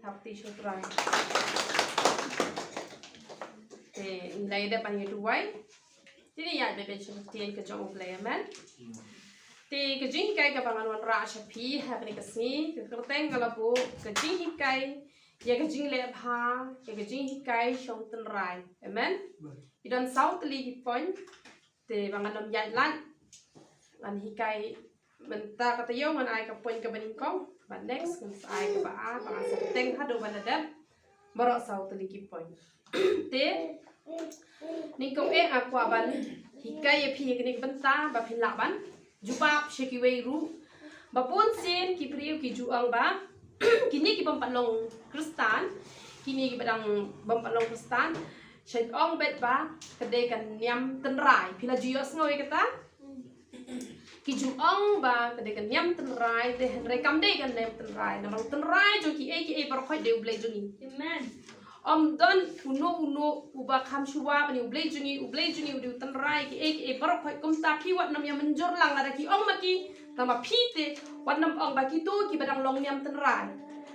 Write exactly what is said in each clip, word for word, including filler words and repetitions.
Thap ti shu trai. Te ngi la ïa dep ban ïa duwai. Te ngi ïa beh beh shu ktien ka jong U Blei, amen. Te ka jinghikai kaba ngan wanrah sha phi ha kane ka sngi, ka kyrteng ka la buh ka jinghikai ïa ka jingleh bha ïa ka jinghikai shong tynrai, amen. I don saw tylli ki point. Te ba ngan ym ïaid lait, ngan hikai mynta ka taïew, ngan ai ka point kaba nyngkong, ba next ngan sa ai kaba ar, ba ngan sa teng haduh ban da dep baroh saw tylli ki point. Te nyngkong eh nga kwah ban hikai ïa phi ïa kane ka bynta ba phin lah ban jubab sha kiwei ruh. Ba bun sien ki briew ki ju ong ba kine ki bym pat long Khristan, kine ki ba dang bym pat long Khristan, sha ong beit ba ka dei ka niam tynrai. Phi la ju ïohsngew ïa kata? Ki ju ong ba ka dei ka niam tynrai, te hynrei kam dei ka niam tynrai. Namar u tynrai jong kiei kiei baroh khoit dei U Blei jong ngi. Amen. Ym don uno uno uba kham shuwa ban ïa U Blei jong ngi, U Blei jong ngi u dei u tynrai kiei kiei baroh khoit. Kumta phi wat nym ïa mynjur lang lada ki ong ma ki, tang ba phi te wat nym ong ba kito kiba dang long niam tynrai.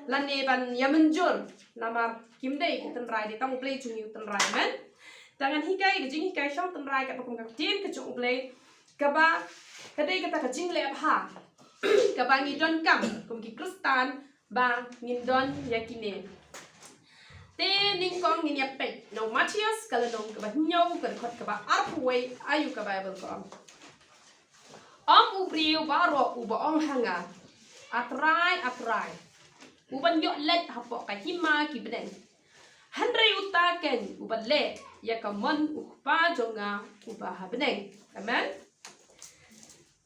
Lane ban ïa mynjur, namar kim dei ki tynrai, dei tang U Blei jong ngi u tynrai, amen. Te ngan hikai ka jinghikai shong tynrai katba kum ka ktien ka jong U Blei, kaba ka dei kata ka jingleh bha kaba ngi donkam kum ki Khristan ba ngin don ïa kine. Te nyngkong ngin ïa peit na u Mathaios ka lynnong kaba hynñiew, ka dkhot kaba arphew wei, aïu ka Baibl ka ong. Ym u briew baroh uba ong ha nga, A Trai, A Trai, u ban ïoh leit hapoh ka hima ki bneng, hynrei uta keiñ uba leh ïa ka mon u Kpa jong nga uba ha bneng. Amen.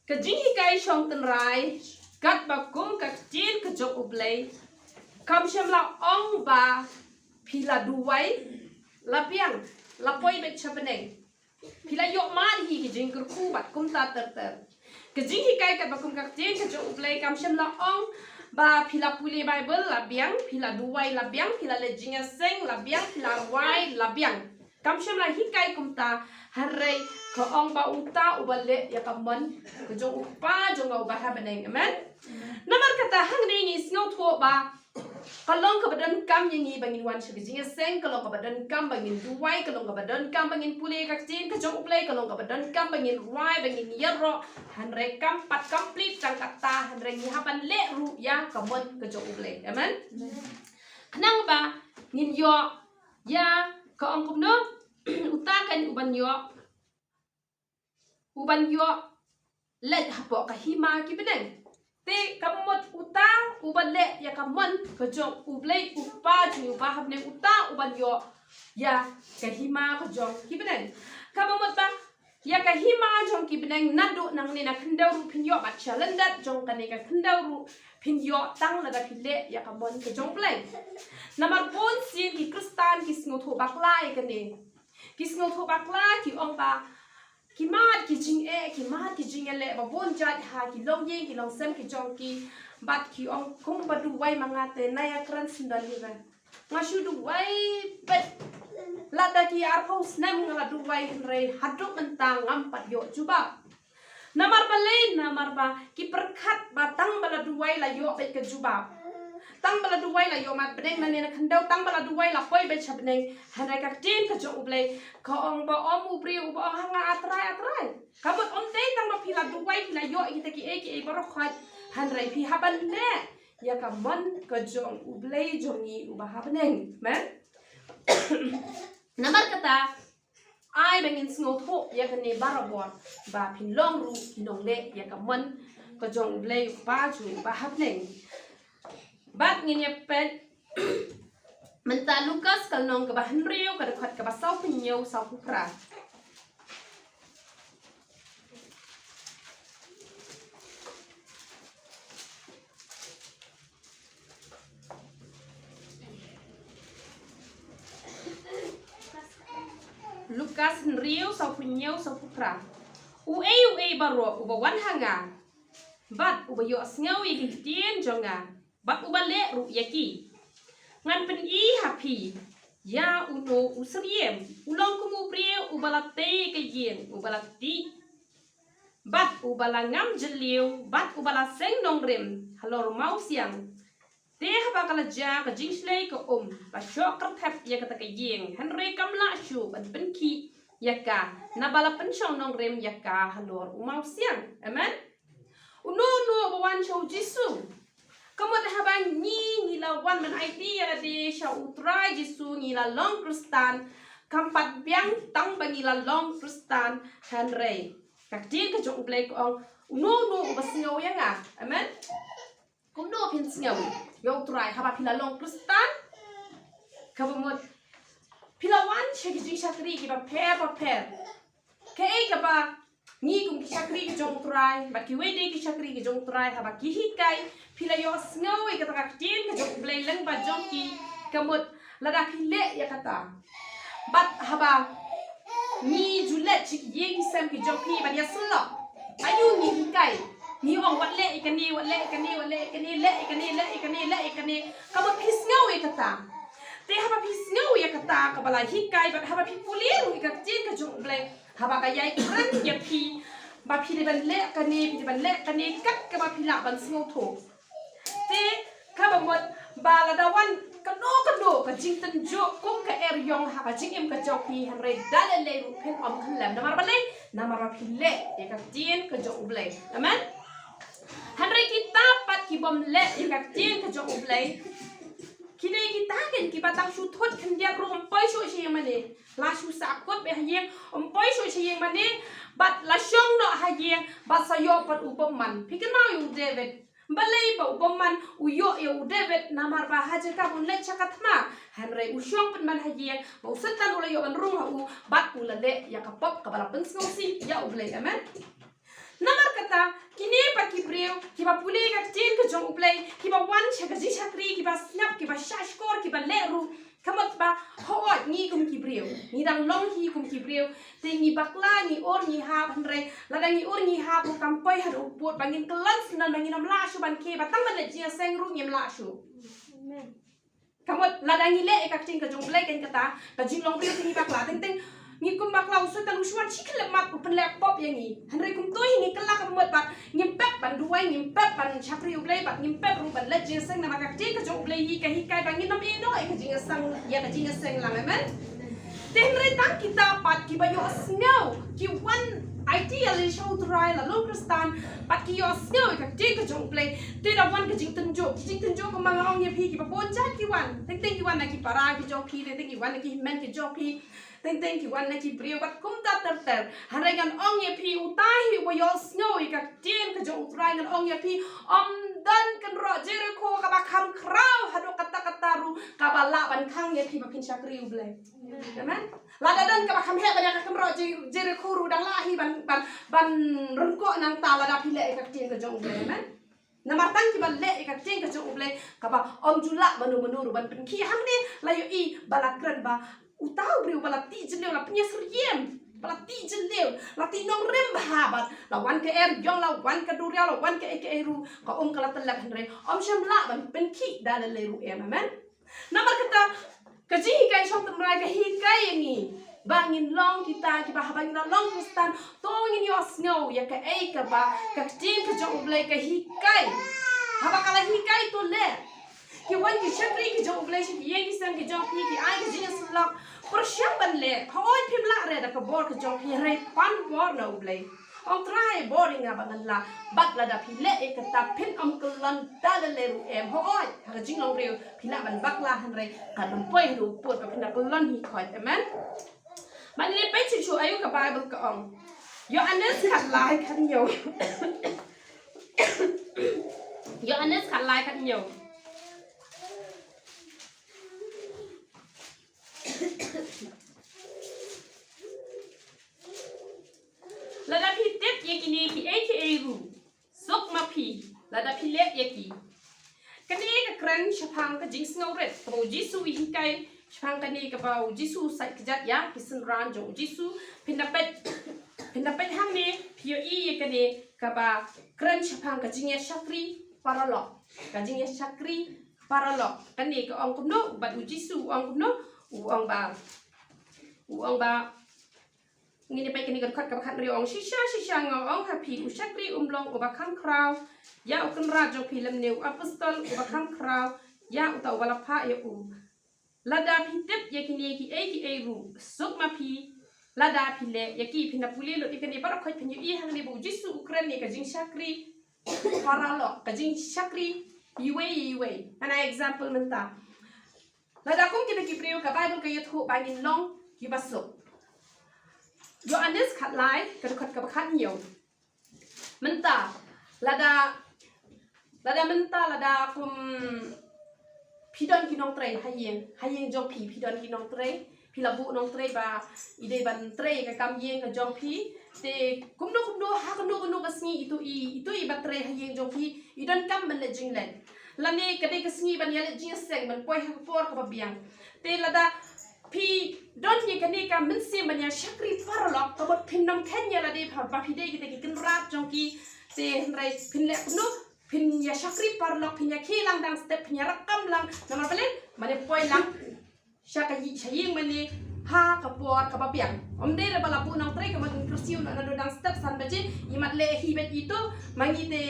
Ka jinghikai shong tynrai katba kum ka ktien ka jong U Blei, kam shym la ong ba phi la duwai, la biang, la poi beit sha bneng, phi la ïoh mad hi ki jingkyrkhu bad kumta ter ter. Ka jinghikai katba kum ka ktien ka jong U Blei kam shym la ong ba phi la pule Baibl la biang, phi la duwai la biang, phi la leit jingïaseng la biang, phi la rwai la biang. Kam shym la hikai kumta, hynrei ka ong ba uta uba leh ïa ka mon ka jong u Kpa jong nga uba ha bneng. Amen. Namar kata hangne ngi sngewthuh ba ka long kaba donkam ïa ngi ba ngin wan sha ka jingïaseng, ka long kaba donkam ba ngin duwai, ka long kaba donkam ba ngin pule ka ktien ka jong U Blei, ka long kaba donkam ba ngin rwai, ba ngin ïaroh, hynrei kam pat complete tang kata, hynrei ngi hap ban leh ruh ïa ka mon ka jong U Blei. Amen. Khnang ba ngin ïoh ïa, ka ong kumno, uta keiñ u ban ïoh, u ban ïoh leit hapoh ka hima ki bneng. Te ka mut uta uba leh ïa ka mon ka jong U Blei u Kpa jong ngi uba ha bneng, uta u ban ïoh ïa ka hima ka jong ki bneng. Ka mut ba ïa ka hima jong ki bneng naduh nangne na khyndew ruh phin ïoh, bad sha lyndet jong kane ka khyndew ruh phin ïoh tang lada phi leh ïa ka mon ka jong U Blei. Namar bun sien ki Khristan ki sngewthuh bakla ïa kane. Ki sngewthuh bakla, ki ong ba ki mad ki jingeh, ki mad ki jingeh leh ba bun jait ha ki longïing ki longsem ki jong ki. Bad ki ong kumba duwai ma nga te na ïa kren sngewdon hi re. Nga shu duwai beit. Lada ki arphew snem nga la duwai hynrei haduh mynta ngam pat ïoh jubab. Namar balei? Namar ba ki pyrkhat ba tang ba la duwai la ïoh beit ka jubab. Tang ba la duwai la ïoh mad bneng nangne na khyndew, tang ba la duwai la poi beit sha bneng. Hynrei ka ktien ka jong U Blei ka ong ba ym u briew uba ong ha nga A Trai, A Trai. Ka mut ym dei tang ba phi la duwai phi la ïoh kita kiei kiei baroh khoit. Hynrei phi hap ban leh ïa ka mon ka jong U Blei jong ngi uba ha bneng. Amen. Namar kata ai ba ngin sngewthuh ïa kane barabor ba phin long ruh ki nongleh ïa ka mon ka jong U Blei u Kpa jong ngi uba ha bneng. Bad ngin ïa peit mynta Lukas ka lynnong kaba hynriew, ka dkhot kaba sawphew hynñiew, sawphew phra. Lukas hynriew, sawphew hynñiew, sawphew phra. Uei uei baroh uba wan ha nga bad uba ïohsngew ïa ki ktien jong nga bad uba leh ruh ïa ki, ngan pyni ha phi ïa uno u syriem, u long kum u briew uba la tei ka ïing, uba la tih bad uba la ngam jylliew bad uba la seng nongrim halor mawsiang. Te haba ka la jia ka jingshlei ka um, ba shoh kyrthep ïa kata ka ïing, hynrei kam lah shuh ban pynkhih ïa ka, naba la pynshong nongrim ïa ka halor u mawsiang. Amen. Uno uno uba wan sha u Jisu. Ka mut haba ngi, ngi la wan ban aiti ïa lade sha u Trai Jisu, ngi la long Khristan, kam pat biang tang ba ngi la long Khristan, hynrei ka ktien ka jong U Blei ka ong, uno uno uba sngew ïa nga. Amen. Kumno phin sngew ïa u Trai haba phi la long Khristan? Kaba mut phi la wan sha ki jingshakri kiba pher ba pher. Kaei kaba ngi kum ki shakri ki jong u Trai bad kiwei de ki shakri ki jong u Trai haba ki hikai, phi la ïohsngew ïa kata ka ktien ka jong U Blei lyngba jong ki? Ka mut lada phi leh ïa kata, bad haba ngi ju leit sha ki ïing ki sem ki jong phi ban ïasyllok, aïu ngi hikai? Ngi ong wat leh ïa kane, wat leh ïa kane, wat leh ïa kane, leh ïa kane, leh ïa kane, leh ïa kane. Kaba phi sngew ïa kata. Te haba phi sngew ïa kata kaba la hikai, bad haba phi pule ruh ïa ka ktien ka jong U Blei, haba ka ïai kren ïa phi ba phi dei ban leh kane, phi dei ban leh kane, kat kaba phi lah ban sngewthuh. Te kaba mut ba lada wan kano kano ka jingtynjuh kum ka eriong ha ka jingim ka jong phi, hynrei da lei lei ruh phin ym khyllem. Namar balei? Namar ba phi leh ïa ka ktien ka jong U Blei. Amen. Hynrei kita pat ki bym leh ïa ka ktien ka jong U Blei, ki dei kita kin kiba tang shu thut khyndiat ruh, ym poi shuh sha ïing mane. La shu sah kut beit ha ïing, ym poi shuh sha ïing mane, bad la shong noh ha ïing, bad sa ïoh pat u bymman. Phi kynmaw ïa u David. Balei ba u bymman u ïoh ïa u David? Namar ba ha jaka ba un leit sha ka thma, hynrei u shong pynban ha ïing, ba u Soitan u la ïoh ban rung ha u, bad u la leh ïa ka pop kaba la pynsngewsih ïa U Blei. Amen. Namar kata, kine pat ki briew kiba pule ka ktien ka jong U Blei, kiba wan sha ka jingshakri, kiba sngap, kiba shahshkor, kiba leh ruh, ka mut ba, hooid, ngi kum ki briew, ngi dang long hi kum ki briew. Te ngi bakla, ngi ur, ngi hap, hynrei lada ngi ur ngi hap ruh kam poi haduh u pud ba ngin kyllon syndon, ba ngin ym lah shuh ban khie, ba tang ban leit jingïaseng ruh ngim lah shuh. Amen. Ka mut lada ngi leh ïa ka ktien ka jong U Blei, kan kata ka jinglong briew te ngi bakla. Teng teng ngi kum bakla, u Soitan u shu wan shi khyllipmat u pynleh pop ïa ngi. Hynrei kumto hi ngi kylla, ka mut ba ngim pep ban duwai, ngim pep ban shakri U Blei, bad ngim pep ruh ban leit jingïaseng, namar ka ktien ka jong U Blei hi ka hikai ba ngin ym ïeh noh ïa ka jingïaseng, ïa ka jingïaseng lang. Amen. Te hynrei tang kita pat kiba ïohsngew, ki wan aiti ïa lade sha u Trai, la long Khristan, pat ki ïohsngew ïa ka ktien ka jong U Blei. Te da wan ka jingtynjuh, ki jingtynjuh kumba nga ong ïa phi, kiba bun jait ki wan. Teng teng ki wan na ki para ki jong phi, teng teng ki wan na ki hynmen ki jong phi, teng teng ki wan na ki briew bad kumta ter ter. Hynrei ngan ong ïa phi, uta hi uba ïohsngew ïa ka ktien ka jong u Trai, ngan ong ïa phi, ym don kynroh Jerikho kaba kham khraw haduh katta katta ruh kaba lah ban khang ïa phi ba phin shakri U Blei. Amen. Lada don kaba kham heh ban ïa ka kynroh Jer-, Jerikho ruh dang lah hi ban, ban, ban ryngkoh nangta lada phi leh ïa ka ktien ka jong U Blei. Amen. Namar tang kiba leh ïa ka ktien ka jong U Blei, kaba ym ju lah mano mano ruh ban pynkhih. Hangne la ïohi ba la kren ba uta u briew ba la tih jylliew, la pynïasyriem, ba la tih jylliew, la tih nongrim bha, bad la wan ka eriong, la wan ka duriaw, la wan kaei kaei ruh, ka um ka la tyllep, hynrei ym shym lah ban pynkhih da lei lei ruh em. Amen. Namar kata, ka jinghikai shong tynrai ka hikai ïa ngi ba ngin long kita kiba haba ngin la long Khristan, to ngin ïohsngew ïa kaei kaba ka ktien ka jong U Blei ka hikai. Haba ka la hikai, to leh. Ki wan ki shakri ki jong U Blei sha ki ïing ki sem ki jong phi, ki ai ka jingïasyllok. Pyrshang ban leh. Hooid, phim lah re da ka bor ka jong phi, hynrei pan bor na U Blei. Ong, Trai, bor ïa nga ba ngan lah. Bad lada phi leh ïa kata, phin ym kyllon da lei lei ruh em. Hooid, ha ka jinglong briew phi lah ban bakla, hynrei kan ym poi haduh u pud ba phin da kyllon hi khoit. Amen. Ban leh peit shuh shuh aïu ka Baibl ka ong. Ïoannis khatlai khathynñiew. Ïoannis khatlai khathynñiew. Lada phi tip ïa kine kiei kiei ruh, suk ma phi lada phi leh ïa ki. Kane ka kren shaphang ka jingsngewrit kaba u Jisu u hikai, shaphang kane kaba u Jisu u sait kjat ïa ki synran jong u Jisu. Phin da peit, phin da peit hangne, phi ïohi ïa kane kaba kren shaphang ka jingïashakri paralok. Ka jingïashakri paralok. Kane ka ong kumno bad u Jisu u ong kumno? U ong ba, u ong ba, ngin ïa peit kane ka dkhot kaba khathynriew, ong, shisha shisha nga ong ha phi, u shakri um long uba kham khraw ïa u kynrad jong phi, lymne u apostol uba kham khraw ïa uta uba la phah ïa u. Lada phi tip ïa kine kiei kiei ruh, suk ma phi, lada phi leh ïa ki. Phin da pule lut ïa kane baroh khoit, phin ïohi hangne ba U Jisu u kren ïa ka jingshakri paralok, ka jingshakri iwei iwei. Ngan ai example mynta. Lada kum kita ki briew, ka Bible ka ïathuh ba ngin long kiba suk. Ïoannis khatlai, ka dkhot kaba khathynñiew. Mynta, lada, lada mynta, lada kum phi don ki nongtrei ha ïing, ha ïing jong phi, phi don ki nongtrei, phi la buh nongtrei ba i dei ban trei ka kam ïing ka jong phi. Te kumno kumno, ha kano kano ka sngi itu i, itu i ba trei ha ïing jong phi, i donkam ban leit jingleit. Lane ka dei ka sngi ban ïaleit jingïaseng, ban poi ha ka por kaba biang. Te lada phi don ïa kane ka mynsiem ban ïa shakri paralok, ka mut phin nym kheiñ ïa lade ba phi dei kita ki kynrad jong ki. Te hynrei phin leh kumno? Phin ïa shakri paralok, phin ïa khie lang dang step, phin ïa rakam lang. Namar balei? Ban ïa poi lang sha ka ïing, sha ïing mane ha ka por kaba biang. Ym dei re ba la buh nongtrei, ka mut pyrshah na dang step san baje, i mat leh hi bad itu, ma ngi te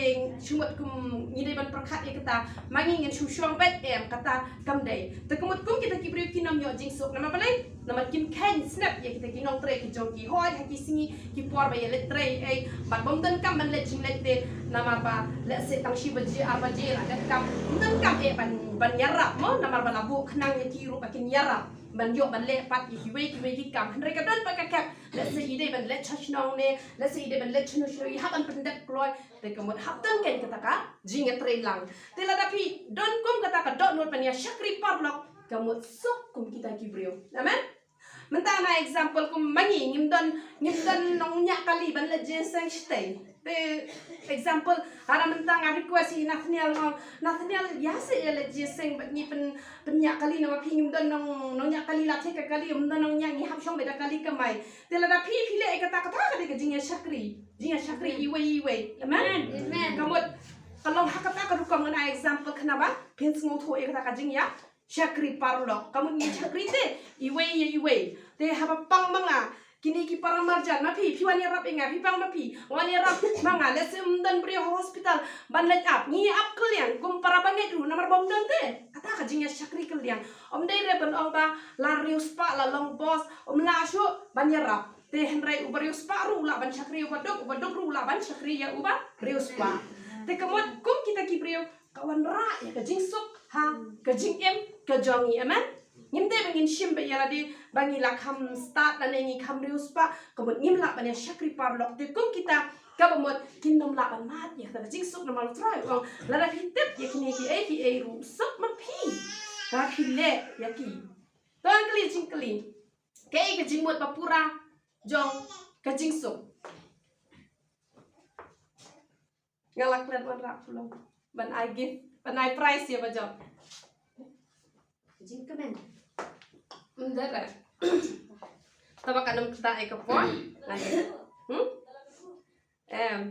shu mut kum ngi dei ban pyrkhat ïa kata, ma ngi ngin shu shong bad em, kata kam dei. Te ka mut kum kita ki briew kin nym ïoh jingsuk. Namar balei? Namar kim kheiñ snep ïa kita ki nongtrei ki jong ki. Hooid ha ki sngi ki por ba ïaleit trei, eh, bad bym donkam ban leit jingleit te, namar ba lehse tang shi baje, ar baje la dep kap, bym donkam eh ban, ban ïarap mo, namar ba la buh khnang ïa ki ruh ba kin ïarap ban ïoh ban leh pat ïa kiwei kiwei ki kam. Hynrei ka don pat ka kep, lehse i dei ban leit sha shnong ne, lehse i dei ban leit shano shano, i hap ban pyndep kloi. Te ka mut hap don kein kata ka jingïatreilang. Te lada phi don kum kata ka dohnud ban ïa shakri paralok, ka mut suk kum kita ki briew. Amen. Mynta na example kum ma ngi, ngim don, ngim don nongñiah kali ban leit jingïaseng shatei. Te example, hara mynta nga request ïa Nathaniel, nga, Nathaniel, ïa se ïa leit jingïaseng bad ngi pyn, pynñiah kali, namar phi ngim don nong, nongñiah kali, la thik ka kali, ngim don nongñiah, ngi hap shong bad da kali kamai. Te lada phi, phi leh ïa kata, kata ka dei ka jingïashakri, jingïashakri iwei iwei. Amen. Amen. Ka mut ka long ha kata ka rukom, ngan ai example khnang ba phin sngewthuh ïa kata ka jingïa shakri paralok. Ka mut ngi shakri te iwei ïa iwei. Te haba pang ma nga kine ki para marjan, ma phi, phi wan ïarap ïa nga, phi pang ma phi, wan ïarap ma nga. Lehse ym don briew ha hospital ban leit ap, ngi ap kylliang kum para bangeit ruh, namar bym don te. Kata ka jingïashakri kylliang. Ym dei re ban ong ba la riewspah, la long boss, ym lah shuh ban ïarap. Te hynrei uba riewspah ruh u lah ban shakri uba duk, uba duk ruh u lah ban shakri ïa uba riewspah. Te ka mut kum kita ki briew, ka wanrah ïa ka jingsuk ha ka jingim ka jong ngi. Amen. Ngim dei ba ngin shim ba ïa lade ba ngi la kham stad lane ngi kham riewspah, ka mut ngim lah ban ïa shakri paralok. Te kum kita, kaba mut kin nym lah ban mad ïa ka jingsuk, namar U Trai u ong, lada phi tip ïa kine kiei kiei ruh, suk ma phi ba phi leh ïa ki. To ngan kylli jingkylli. Kaei ka jingmut ba pura jong ka jingsuk? Nga la klet wanrah pulong ban ai gift, ban ai prize ïa ba jop. Jingkmen. Ym dei re. Taba ka nym kata ïa ka por. Nga dei. Hmm? Em.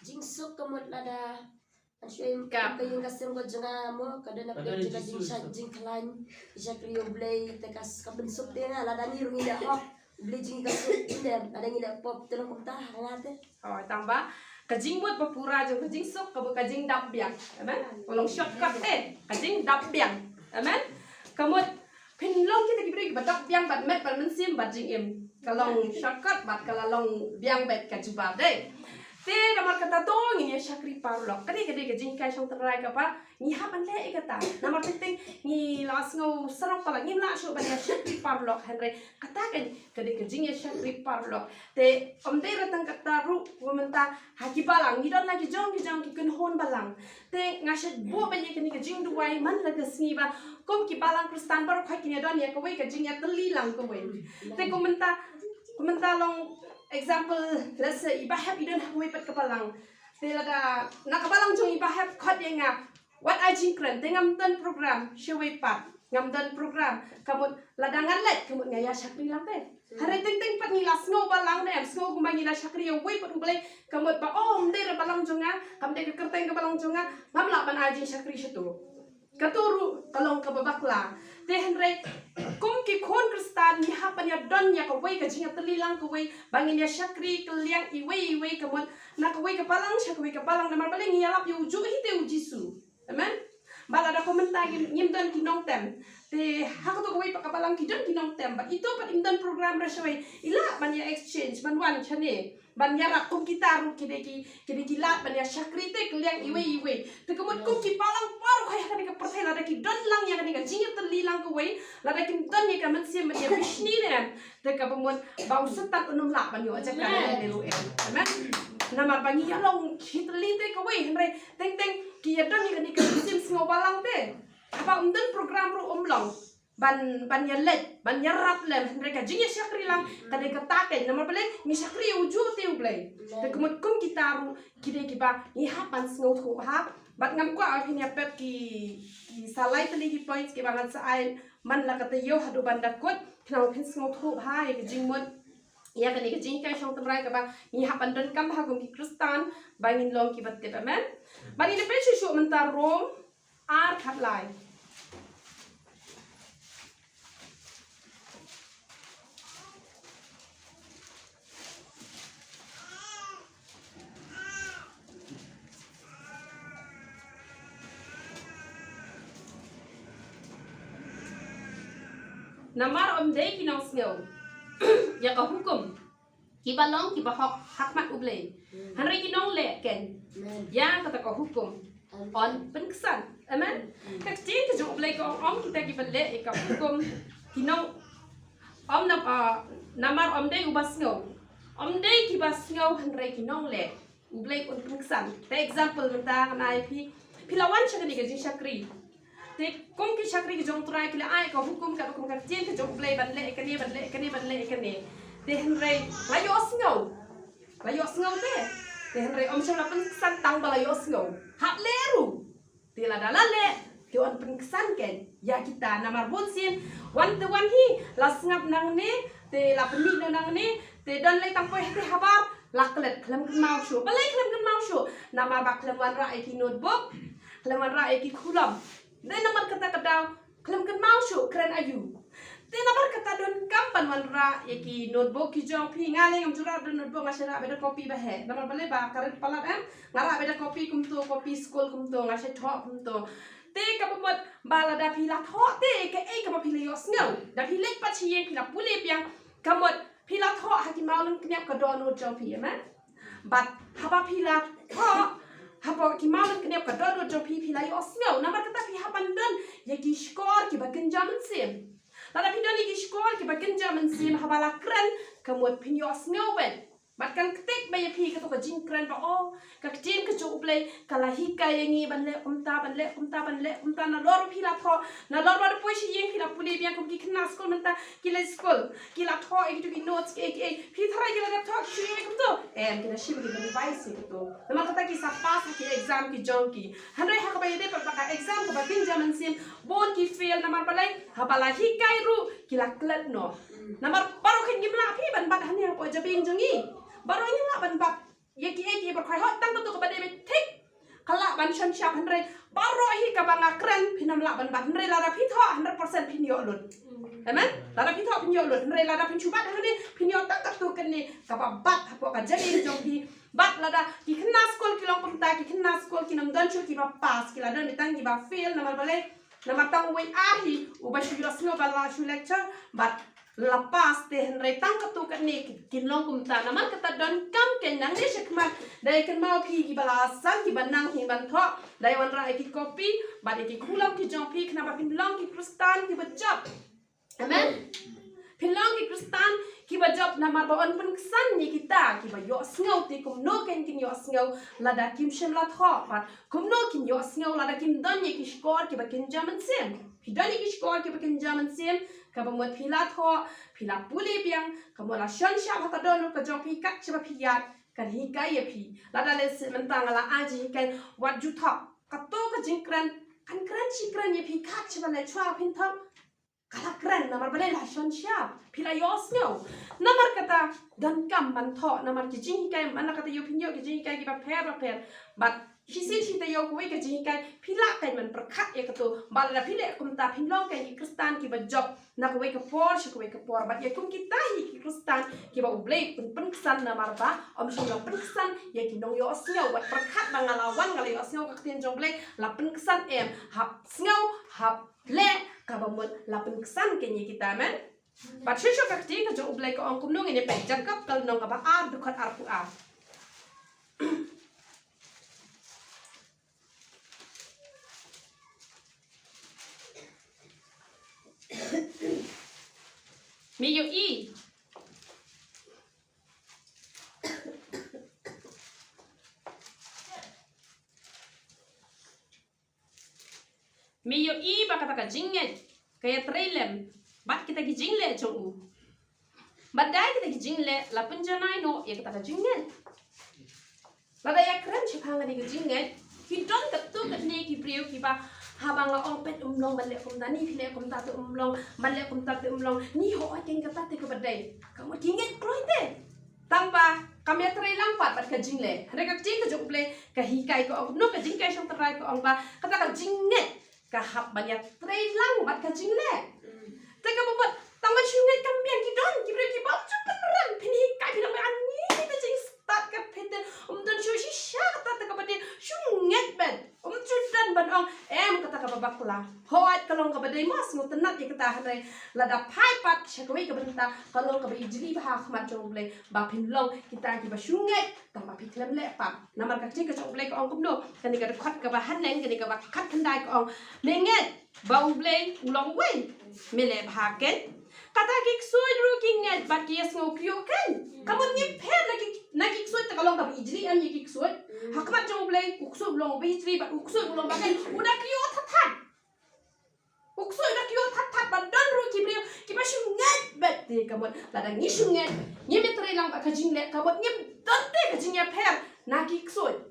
Jingsuk ka mut lada Ka ïing ka sem ka jong nga mo, ka don na pdeng jong ka jingshait jingkhlaiñ, i shakri U Blei, te ka, ka pynsuk te nga, lada ngi ruh ngi leh hok, U Blei jong ngi ka suk, ym dei, lada ngi leh pop, te long kumta ha nga te. Oh, tang ba ka jingmut ba pura jong ka jingsuk, ka mut ka jingdap biang. Amen. Ka long shortcut te, ka jingdap biang. Amen. Ka mut phin long kita ki briew kiba dap biang bad met bad mynsiem bad jingim. Ka long shortcut bad ka la long biang bad ka jubab dei. Te namar kata to ngin ïa shakri paralok. Ka dei, ka dei ka jinghikai shong tynrai kaba ngi hap ban leh ïa kata. Namar teng teng ngi la sngew sarong palat, ngim lah shuh ban ïa shakri paralok, hynrei kata ka, ka dei ka jingïa shakri paralok. Te ym dei re tang kata ruh, kumta ha ki balang ngi don la ki jong ki jong ki kynhun balang. Te nga shait buh ba ïa kane ka jingduwai man la ka sngi ba kum ki balang Khristan baroh khoit kin ïa don ïa kawei ka jingïatylli lang kawei. Te kum mynta, kum mynta long example, let's say i Bah Hep i don ha kawei pat ka balang. Te lada na ka balang jong i Bah Hep khot ïa nga, wat ai jingkren, te ngam don program shawei pat, ngam don program, ka mut lada ngan leit ka mut nga ïa shakri lang te. Hynrei teng teng pat ngi la sngew balang ne em, sngew kumba ngi la shakri ïa uwei pat U Blei, ka mut ba, oh, ym dei re balang jong nga, kam dei ka kyrteng ka balang jong nga, ngam lah ban ai jingshakri shato. Kato ruh ka long kaba bakla. Te hynrei kum ki khun Khristan ngi hap ban ïa don ïa kawei ka jingïatylli lang kawei ba ngin ïa shakri kylliang iwei iwei, ka mut na kawei ka balang sha kawei ka balang, namar balei? Ngi ïalap ïa u juh hi te U Jisu. Amen. Ba lada kumta ngim, ngim don ki nongtem. Te ha kato kawei pat ka balang ki don ki nongtem. Ba ito pat im don program re shawei. I lah ban ïa exchange, ban wan shane. Ban ïarap kum kita ruh ki dei ki, ki dei ki lad ban ïa shakri te ki liang iwei iwei. Te ka mut kum ki balang baroh ha kane ka pyrthei lada ki don lang ïa kane ka jingïatylli lang kawei. Lada kim don ïa ka mynsiem ban ïa bishni ne em. Te kaba mut ba u Soitan un ym lah ban ïoh jaka ne ruh em. Amen. Namar ba ngi ïa long ki tylli te kawei hynrei teng teng ki ïa don ïa kane ka mynsiem sngew balang te. Haba ym don program ruh ym long ban, ban ïa leit, ban ïarap lem hynrei ka jingïa shakri lang ka dei kata keiñ. Namar balei? Ngi shakri ïa u juh te U Blei. Te ka mut kum kita ruh ki dei kiba ngi hap ban sngewthuh ha. Bad ngam kwah ba phin ïa pep ki, ki sa lai tylli ki points kiba ngan sa ai man la ka taïew haduh ban da kut. Khnang ba phin sngewthuh ha ïa ka jingmut ïa kane ka jinghikai shong tynrai kaba ngi hap ban donkam ha kum ki Khristan ba ngin long kiba tip. Amen. Bad ngin ïa peit shuh shuh mynta Rom ar khatlai. Namar ym dei ki nongsngew ïa ka hukum kiba long kiba hok ha khmat U Blei. Hynrei ki nongleh keiñ ïa kata ka hukum yn pynksan. Amen. Ka ktien ka jong U Blei ka ong ym kita kiba leh ïa ka hukum ki nong, ym na, ah, namar ym dei uba sngew. Ym dei kiba sngew hynrei ki nongleh. U Blei un pynksan. Te example mynta ngan ai phi. Phi la wan sha kane ka jingshakri. Te kum ki shakri ki jong U Trai ki la ai ka hukum ka, kum ka ktien ka jong U Blei ban leh kane, ban leh kane, ban leh kane. Te hynrei la ïohsngew. La ïohsngew te. Te hynrei ym shym la pynksan tang ba la ïohsngew. Hap leh ruh. Te lada la leh, te yn pynksan keiñ ïa kita namar bunsien wan te wan hi, la sngap nangne, te la pynmih noh nangne, te don lei tang poi ha te habar, la klet khlem kynmaw shuh. Balei khlem kynmaw shuh? Namar ba khlem wanrah ïa ki notebook, khlem wanrah ïa ki khulom. Dei namar kata ka daw khlem kynmaw shuh, kren aïu. Te namar kata donkam ban wanrah ïa ki notebook ki jong phi. Nga lei ngam ju rah da notebook, nga shu rah beit da copy ba heh. Namar balei? Ba ka rit palat em. Nga rah beit da copy kumto, copy skul kumto, nga shu thoh kumto. Te kaba mut ba lada phi la thoh te kaei kaba phi la ïohsngew, da phi leit pat sha ïing phi la pule biang, ka mut phi la thoh ha ki mawlyngkniap ka dohnud jong phi, amen. Bad haba phi la thoh hapoh ki mawlyngkniap ka dohnud jong phi, phi la ïohsngew. Namar kata phi hap ban don ïa ki shkor kiba kynja mynsiem. Lada phi don ïa ki shkor kiba kynja mynsiem, haba la kren, ka mut phin ïohsngew beit. Bad kan ktik beit ïa phi kato ka jingkren ba, oh, ka ktien ka jong U Blei ka la hikai ïa ngi ban leh kumta, ban leh kumta, ban leh kumta. Nalor phi la thoh, nalor ba da poi sha ïing phi la pule biang kum ki khynnah skul mynta ki leit skul, ki la thoh ïa kito ki notes kiei kiei. Phi tharai ki la dep thoh kiei kumto? Em, ki la shim, ki la revise ïa kito. Namar kata ki sa pass ha ki exam ki jong ki. Hynrei ha kaba ïadei bad ka exam kaba kynja mynsiem, bun ki fail. Namar balei? Haba la hikai ruh ki la klet noh. Namar baroh keiñ ngim lah phi ban bat hangne hapoh jabieng jong ngi. Baroh ngim lah ban bat ïa kiei kiei baroh, hooid tang kato kaba dei beit thik ka lah ban shon shap, hynrei baroh hi kaba nga kren phin ym lah ban bat. Hynrei lada phi thoh, hundred percent phin ïoh lut. Amen. Lada phi thoh phin ïoh lut. Hynrei lada phin shu bat hangne, phin ïoh tang katto katne kaba bat hapoh ka jabieng jong phi. Bad lada ki khynnah skul ki long kumta, ki khynnah skul kin ym don shuh kiba pass, ki la don beit tang kiba fail. Namar balei? Namar tang uwei ar hi uba shu ïohsngew ba la shu lecture bad la pass te, hynrei tang katto katne ki, kin long kumta. Namar kata donkam keiñ nangne shakhmat, da ïa kynmaw phi kiba la san, kiba nang hi ban thoh, da ïa wanrah ïa ki copy bad ïa ki khulom ki jong phi, khnang ba phin long ki Khristan kiba jop. Amen. Phin long ki Khristan kiba jop, namar ba yn pynksan ïa kita kiba ïohsngew. Te kumno keiñ kin ïohsngew lada kim shym la thoh, bad kumno kin ïohsngew lada kim don ïa ki shkor kiba kynja mynsiem? Phi don ïa ki shkor kiba kynja mynsiem, kaba mut phi la thoh, phi la pule biang, ka mut la shon shap ha ka dohnud ka jong phi, kat shaba phi ïaid kan hikai ïa phi. Lada lehse mynta nga la ai jinghikai, wat ju thoh kato ka jingkren, kan kren shi kren ïa phi, kat shaba leit shuwa phin thoh. Ka la kren, namar balei? La shon shap, phi la ïohsngew. Namar kata donkam ban thoh, namar ki jinghikai man la ka taïew phin ïoh ki jinghikai kiba pher bapher. Bad Shisien shi taïew kawei ka jinghikai, phi lah kein ban pyrkhat ïa kato. Bad lada phi leh kumta phin long kein ki Khristan kiba jop na kawei ka por sha kawei ka por. Bad ïa kum kita hi ki Khristan kiba U Blei pyn pynksan namar ba ym shym la pynksan ïa ki nongïohsngew. Wat pyrkhat ba nga la wan nga la ïohsngew ka ktien jong U Blei, la pynksan em? Hap sngew, hap leh, kaba mut la pynksan kein ïa kita, amen. Bad shuh shuh ka ktien ka jong U Blei ka ong kumno, ngin ïa peit Jakob ka lynnong kaba ar dkhot arphew ar. Me ïohi. Me ïohi ba kata ka jingngeit ka ïatrei lem bad kita ki jingleh jong u. Bad dei kita ki jingleh la pynjanai noh ïa kata ka jingngeit. Lada ïakren shaphang kane ka jingngeit, ki don katto katne ki briew kiba, haba nga ong peit um long, ban leh kumta, ni phi leh kumta te um long, ban leh kumta te um long, ni hooid kein kata te kaba dei. Ka mut ki ngeit kloi te. Tang ba kam ïatrei lang pat bad ka jingleh. Hynrei ka ktien ka jong U Blei ka hikai, ka ong kumno, ka jinghikai shong tynrai ka ong ba kata ka jingngeit ka hap ban ïatrei lang bad ka jingleh. Te kaba mut tang ban shu ngeit kam biang, ki don ki briew kiba ym ju pynrem, phin hikai phi nang ba ani te jingstad ka phi te, ym don shuh, shisha kata te kaba dei, shu ngeit beit. Ym ju don ban ong em kata kaba bakla. Hooid ka long kaba dei, ma sngewtynnat ïa kata, hynrei lada phai pat sha kawei ka bynta ka long kaba ijli bha ha khmat jong U Blei ba phin long kita kiba shu ngeit tang ba phi khlem leh pat. Namar ka ktien ka jong U Blei ka ong kumno, kane ka dkhot kaba haneng, kane kaba khatkhyndai ka ong, me ngeit ba U Blei u long uwei, me leh bha kein. Kata ki ksuid ruh ki ngeit bad ki ïasngew kyiuh kein. Ka mut ngim pher na ki, na ki ksuid, te ka long kaba ijli em ïa ki ksuid? Ha khmat jong U Blei u ksuid u long uba ijli bad u ksuid u long ba kein, u da kyiuh that that. U ksuid u da kyiuh that that, bad don ruh ki briew kiba shu ngeit beit. Te ka mut lada ngi shu ngeit, ngim ïatrei lang bad ka jingleh, ka mut ngim don te ka jingïapher na ki ksuid.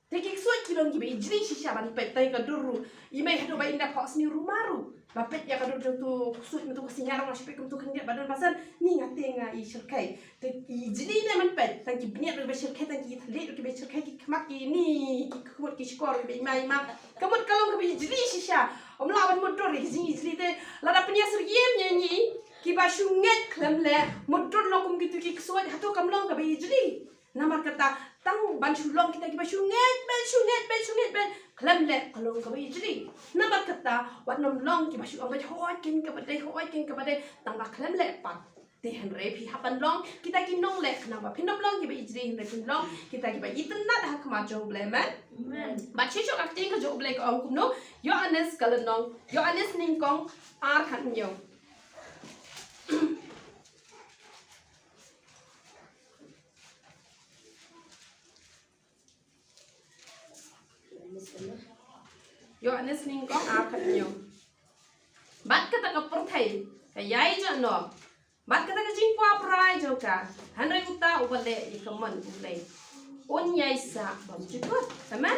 Te ki ksuid ki long kiba ijli shisha ban peit. Tang ka dur ruh, i mei haduh ba in da phohsniew ruh ma ruh ba peit ïa ka dur jong tu ksuid, ma tu ka singiar, ma shu peit kum tu khyndiat ba don ba san, ni nga te nga i shyrkhei. Te ijli ne ban peit, tang ki bniat ruh kiba shyrkhei, tang ki thylliej ruh kiba shyrkhei, ki khmat ki ni, ki khmut ki shkor kiba i mei i ma. Ka mut ka long kaba ijli shisha. Ym lah ban mutdur ïa ki jingijli te. Lada pynïasyriem ïa ngi kiba shu ngeit khlem leh, mutdur long kum kitu ki ksuid, hato kam long kaba ijli? Namar kata, tang ban shu long kita kiba shu ngeit beit, shu ngeit beit, shu ngeit beit, khlem leh ka long kaba ijli. Namar kata, wat nym long kiba shu ong beit, hooid kein kaba dei, hooid kein kaba dei, tang ba khlem leh pat. Te hynrei phi hap ban long kita ki nongleh, khnang ba phin nym long kiba ijli, hynrei phin long kita kiba itynnad ha khmat jong U Blei, amen. Amen. Bad shisha ka ktien ka jong U Blei ka ong kumno, Ïoannis ka lynnong, Ïoannis nyngkong ar khathynñiew. Ïoannis nyngkong ar khathynñiew. Bad kata ka pyrthei ka ïai jah noh bad kata ka jingkwah brai jong ka, hynrei uta uba leh ïa ka mon U Blei un ïai sah bymjukut. Amen.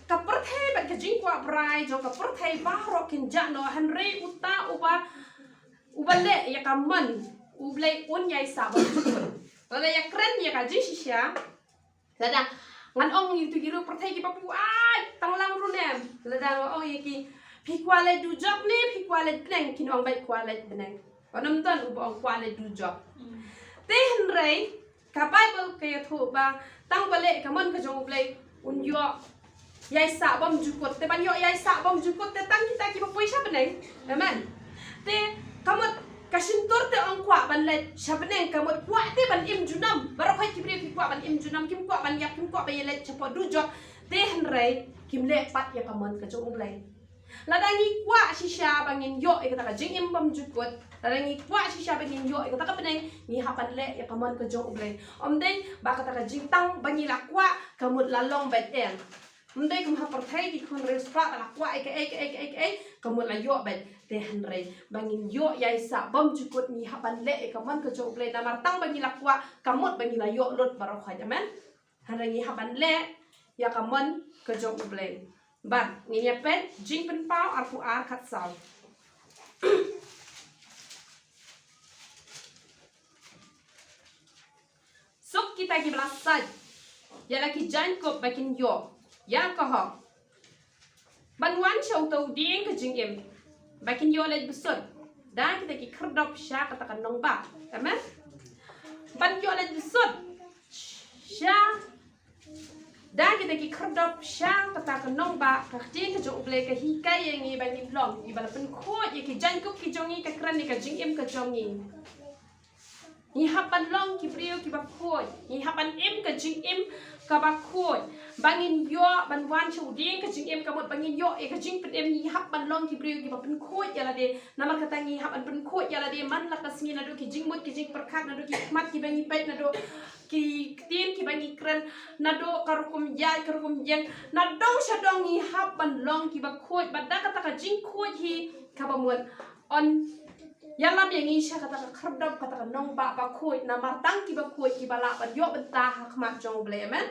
Ka pyrthei bad ka jingkwah brai jong ka pyrthei baroh kin jah noh, hynrei uta uba, uba leh ïa ka mon U Blei un ïai sah bymjukut. Lada ïakren ïa ka jingshisha, lada ngan ong ïa kitu ki riew pyrthei kiba buaid tang lang ruh ne, lada nga ong ïa ki, phi kwah leit dujok ne phi kwah leit bneng, kin ong beit kwah leit bneng. Wat nym don uba ong kwah leit dujok. Te hynrei ka Baibl ka ïathuh ba tang ba leh ka mon ka jong U Blei un ïoh ïai sah bymjukut. Te ban ïoh ïai sah bymjukut te tang kita kiba poi sha bneng. Amen. Te ka mut ka shyntur te ong kwah ban leit sha bneng, ka mut kwah te ban im junom. Baroh hi ki briew ki kwah ban im junom, kim kwah ban ïap, kim kwah ban ïaleit shapoh dujok. Te hynrei kim leh pat ïa ka mon ka jong U Blei. Lada ngi kwah shisha ba ngin ïoh ïa kata ka jingim bymjukut, lada ngi kwah shisha ba ngin ïoh ïa kata ka bneng, ngi hap ban leh ïa ka mon ka jong U Blei. Ym dei ba kata ka jingtang ba ngi la kwah ka mut la long beit em. Ym dei kum ha pyrthei ki khun riewspah ba la kwah ïa kaei kaei kaei kaei ka mut la ïoh beit. Te hynrei ba ngin ïoh ïai sah bymjukut ngi hap ban leh ïa ka mon ka jong U Blei, namar tang ba ngi la kwah ka mut ba ngi la ïoh lut baroh hi. Amen. Hynrei ngi hap ban leh ïa ka mon ka jong U Blei. Bad ngin ïa peit Jingpynpaw arphew ar khatsaw. Suk kita kiba la sait ïa la ki jaiñkup ba kin ïoh ïa ka hok ban wan sha uto u dieng ka jingim, ba kin ïoh leit bsut da kita ki khyrdop sha kata ka nongbah. Amen. Ban ïoh leit bsut sha da kita ki khyrdop sha kata ka nongbah, ka ktien ka jong U Blei ka hikai ïa ngi ba ngin long kiba la pynkhuid ïa ki jaiñkup ki jong ngi, ka kren ïa ka jingim ka jong ngi. Ngi hap ban long ki briew kiba khuid. Ngi hap ban im ka jingim kaba khuid. Ba ngin ïoh ban wan sha u dieng ka jingim, ka mut ba ngin ïoh ïa ka jingpynim, ngi hap ban long ki briew kiba pynkhuid ïa lade. Namar kata ngi hap ban pynkhuid ïa lade man la ka sngi, naduh ki jingmut ki jingpyrkhat, naduh ki khmat kiba ngi peit, naduh ki ktien kiba ngi kren, naduh ka rukom ïaid ka rukom ïeng, na dong sha dong ngi hap ban long kiba khuid. Bad da kata ka jingkhuid hi kaba mut yn ïalam ïa ngi sha kata ka khyrdop, kata ka nongbah ba khuid, namar tang kiba khuid kiba lah ban ïoh bynta ha khmat jong U Blei. Amen.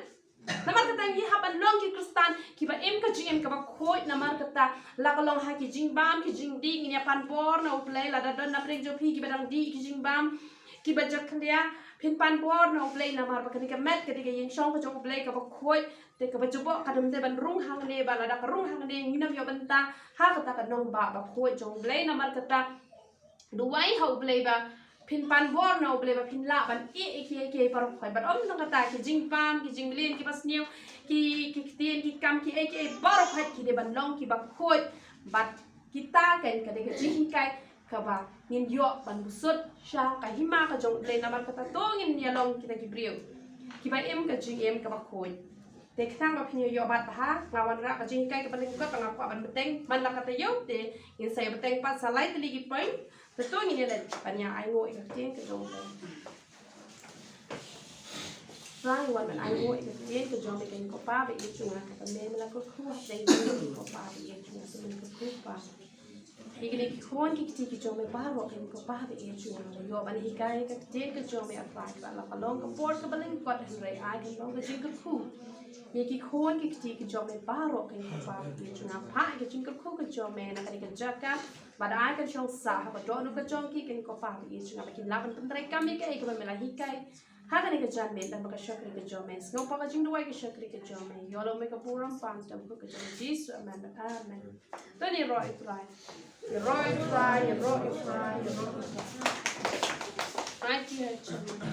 Namar kata ngi hap ban long ki Khristan kiba im ka jingim kaba khuid. Namar kata la ka long ha ki jingbam ki jingdih, ngin ïa pan bor na U Blei. Lada don na pdeng jong phi kiba dang dih ki jingbam, kiba jakhlia, phin pan bor na U Blei, namar ba kane ka met ka dei ka ïingshong ka jong U Blei kaba khuid. Te kaba jaboh ka dei ban rung hangne, ba lada ka rung hangne ngin ym ïoh bynta ha kata ka nongbah ba khuid jong U Blei. Namar kata duwai ha U Blei ba phin pan bor na U Blei ba phin lah ban ïeh ïa kiei kiei baroh khoit. Bad ym tang kata, ki jingbam, ki jingmlien, kiba sniew, ki, ki ktien, ki kam, kiei kiei baroh khoit ki dei ban long kiba khuid. Bad kita kan ka dei ka jinghikai kaba ngin ïoh ban bsut sha ka hima ka jong U Blei. Namar kata to ngin ïa long kita ki briew kiba im ka jingim kaba khuid. Te khnang ba phin ïoh ïoh bat bha, nga wanrah ka jinghikai kaba lyngkot ba nga kwah ban bteng. Man la ka taïew te ngin sa ïa bteng pat sa lai tylli ki point. Te to ngin ïa leit ban ïa ainguh ïa ka ktien ka jong U Blei. Trai, wan ban ainguh ïa ka ktien ka jong Me, kane ko pa ba ïeit jong nga, kaba Me, Me la kyrkhu ha pdeng jong ngi, ko pa ba ïeit jong nga, to Men kyrkhu, Pa, ïa kine ki khun ki kti ki jong Me baroh, kane ko pa ba ïeit jong nga, la ïoh ban hikai ïa ka ktien ka jong Me, A Trai, kaba la ka long ka por kaba lyngkot, hynrei ai kan long ka jingkyrkhu ïa ki khun ki kti ki jong Me baroh, kane ko pa ba ïeit jong nga. Phah ïa ka jingkyrkhu ka jong Me na kane ka jaka, bad ai kan shong sah ha ka dohnud ka jong ki, kane ko pa ba ïeit jong nga, ba kin lah ban pyntreikam ïa kaei kaba Me la hikai ha kane ka janmiet, lyngba ka shakri ka jong Me. Sngewbha ka jingduwai ka shakri ka jong Me. Ïoh long Me ka burom, pan tam ka jong Jisu. Amen. Amen. To ngin ïaroh ïa U Trai. Ïaroh ïa U Trai, ïaroh ïa U Trai, ïaroh ïa U Trai. Ai ti ha jong Me.